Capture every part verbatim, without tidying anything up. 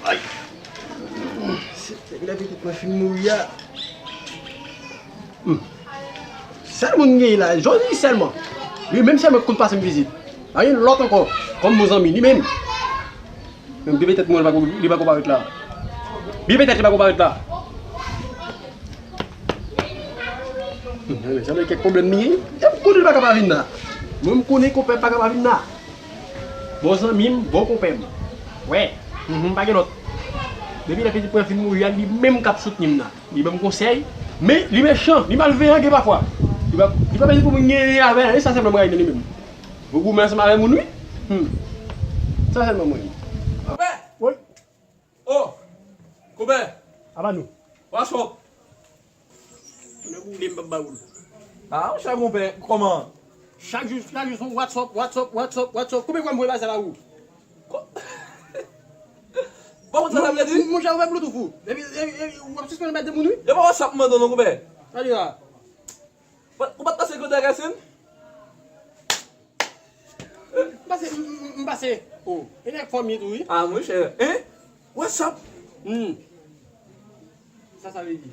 Ay. Se lè pitit mwen fin mouri a. Hmm. Sèl moun m genyen la, jodi sèlman. Li menm sèlman ki konn pase m vizit. Pa gen lòt ankò, kòm bon zanmi, li menm. Menm bebe tèt mwen, li pa ko, li pa ko parèt la. Bebe tèt, li pa ko parèt la. Hmm, men sa vle kèk pwoblèm li genyen. E m konnen li pa ka pa vin la. Mwen, m konnen konpè pa ka pa vin la. Bon zanmi m, bon konpè m. Wè, mhm, pa gen lòt. Depi lè pitit mwen fin mouri a, li menm k ap soutni m nan. Li ban m konsèy, men li mechan, li malveyan gen pafwa. Li pa, li pa bezwen pou moun gen avè l, e sa sèlman mwen rayi nan li menm. Ou goumen ansanm avè moun, wi. Hmm. Sa sèlman mwen. Konpè! Wi. Oh! Konpè! Apa nou? What's up? Lè boule m p ap ba ou l. Ah, monchè, konpè, kòman? Chak jou, chak jou se yon what's up, what's up, what's up, what's up. Konbyen fwa m voye bagay sa ba ou? Ko-, bon, sa, sa vle di? Mon, monchè, ou fè bluetooth ou. Epi, epi, epi, w ap sispann bat de moun, wi. Yo pa WhatsApp mande w non, konpè. Sa li la. Ou pa t pase kote Racine? M pase, m, m, m pase. Oh, e nèg fanmi tou, wi. Ah, monchè. Hein? WhatsApp? Hmm. Sa sa vle di?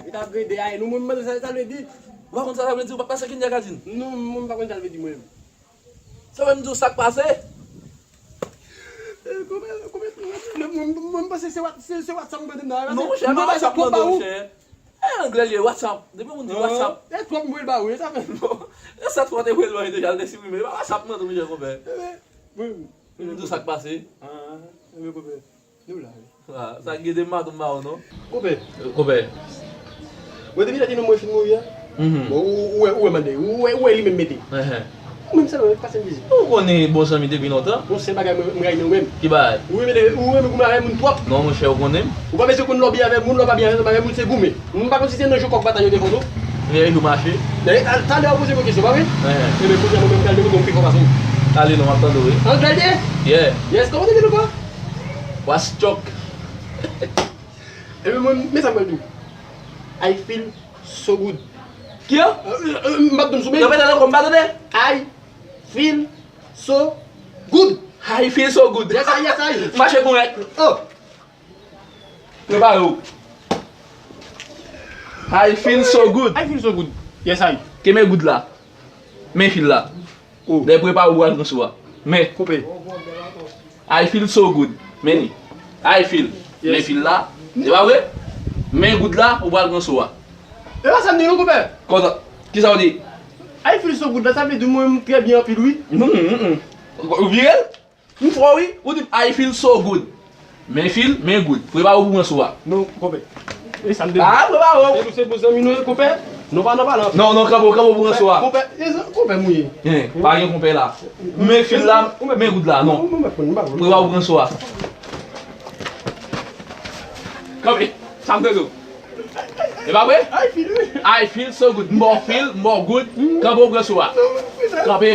Li t ap grede a, nou moun mande sa sa vle di. Ou pa konn sa sa vle di, ou pa pase Kenya Gadin? Non, mwen m pa konn sa l vle di mwen menm. Sa vle m di w sa k pase? Eh, kòman, kòman, mwen, mwen, mwen, mwen panse se What-, se, se WhatsApp mwen mande m nan. Non, monchè, pa WhatsApp mande, monchè. Eh, anglè li ye, WhatsApp. Depi moun di WhatsApp. E twòp m voye l ba ou, e sa fè. Bon, e sa twò te voye l ba ou deja, l te siprime. Pa WhatsApp mande, monchè, konpè. Eh ben, wi. Mwen di w sa k pase. Ah, enben, konpè, nou la, wi. Ah, sa k gen de madanm mawon, non? Konpè. Konpè. Mwen, depi lè ti nonm mwen fin mouri a, mhm, bon, ou, ou wè, ou wè mande, ou wè, ou wè li menm mete. Enhen. Ou menm sèlman, pase m vizit. Ou konnen bon zanmi depi lontan. Yon sèl bagay mwen, mwen rayi nan ou menm. Ki bagay? Ou renmen, ou renmen goumen avè moun twòp. Non, monchè, ou konnen m. Ou pa bezwen konn lè w byen avè moun, lè w pa byen avè moun, se goumen. M pa konn si se nan jou kòk batay yo te fè w, non? Lè jou mache. Dayè, tal-, talè w poze m yon kesyon, pa vre? Enhen. Enben, kounye a, mwen menm, m pral demontre m pi fò pase w. Ale non, m ap tande w, wi. Anglè l te? Yeah. Yes, kòman w te di l ankò? What's chalk? Enben, mwen, men sa m pral di w. I feel so good. Ki an? Euh, euh, euh, m p ap di w sou men. Repete l ankò, m pa tande. I feel so good. I feel so good. Yes, I, yes, I. Mache kòrèk. Oh. Prepare w. I feel so good. I feel so good. Yes, I. Kenbe goud la. Men fil la. Oh. Lè prepare w pral pran sou a. Men. Koupe. I feel so good. Men li. I feel. Yes. Men fil la. Se pa vre? Men goud la, ou pral pran sou a. E pa sa m di non, konpè. Konsa. Kisa w di? I feel so good la, sa vle di mwen m trè byen anpil, wi. Mm, mm, mm. Ou vire l? M fò wi, ou di m, I feel so good. Men fil, men goud. Prepare w pou pran sou a. Non, konpè. E sa m te di. Ah, prepare w. E nou se bon zanmi nou ye, konpè. Non, pa nan pale anpil. Non, non, kanpe w, kanpe w pou pran sou a. Konpè, e sa, konpè m ou ye. Hein, pa gen konpè la. Men fil la, men goud la, non. Prepare w pou pran sou a. Kanpe. Sa m te di w. E pa vre? I feel, I feel so good. M ba w fil, m ba w goud. Kanpe w pran sou a. Kanpe.